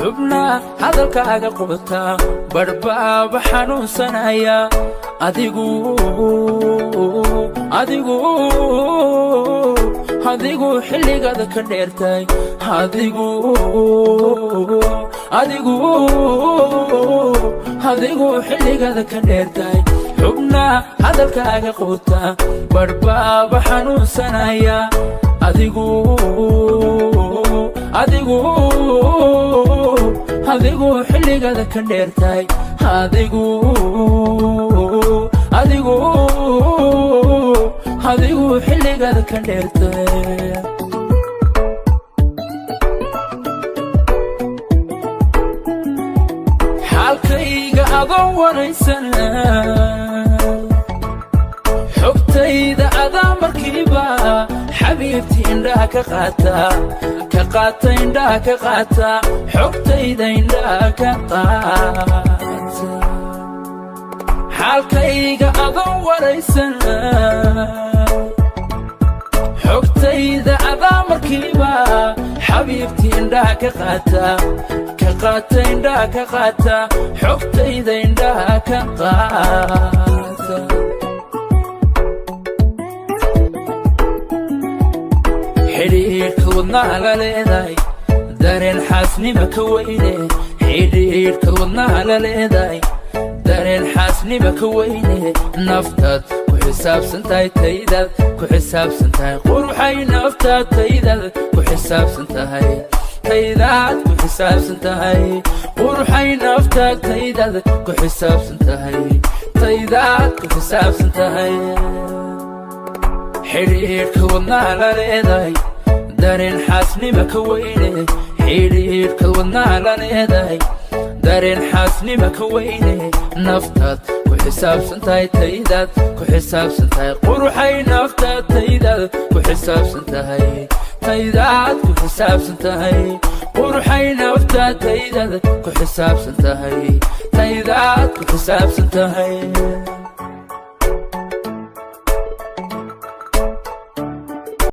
Xubna hadalkaaga quta, barhbaaba xanuunsanaya. Adigu, adigu, adigu xilligaada ka dheertay. Adigu, adigu, adigu xilligaada ka dheertay. Xubna hadalkaaga quta, barhbaaba xanuunsanaya. Adigu, adigu, adigu xilligaada ka dheertay. Adigu, adigu, adigu xilligaada ka dheertay. Xaalkayga adoo waraysan, xogtayda adaa markiiba, xabiibti, indhaha ka qaata, ka qaata, indhaha ka qaata, xogtayda indhaha ka qaata. Xaalkayga adoo waraysan, xogtayda adaa markiiba, xabiibti, indhaha ka qaata, ka qaata, indhaha ka qaata, xogtayda indhaha ka qaata. Xidhiidhka wadnaha la leedahay, dareen xaasnima ka weyne. Xidhiidhka wadnaha la leedahay, dareen xaasnima ka weyne. Naftaad ku xisaabsan tahay, taydaad ku xisaabsan tahay, quruxay. Naftaad, taydaad ku xisaabsan tahay, taydaad ku xisaabsan tahay, quruxay. Naftaad, taydaad ku xisaabsan tahay, taydaad ku xisaabsan tahay. Xidhiidhka wadnaha la leedahay, dareen xaasnima ka weyne. Xidhiidhka wadnaha la leedahay, dareen xaasnima ka weyne. Naftaad ku xisaabsan tahay, taydaad ku xisaabsan tahay, quruxay. Naftaad, taydaad ku xisaabsan tahay, taydaad ku xisaabsan tahay, quruxay. Naftaad, taydaad ku xisaabsan tahay, taydaad ku xisaabsan tahay.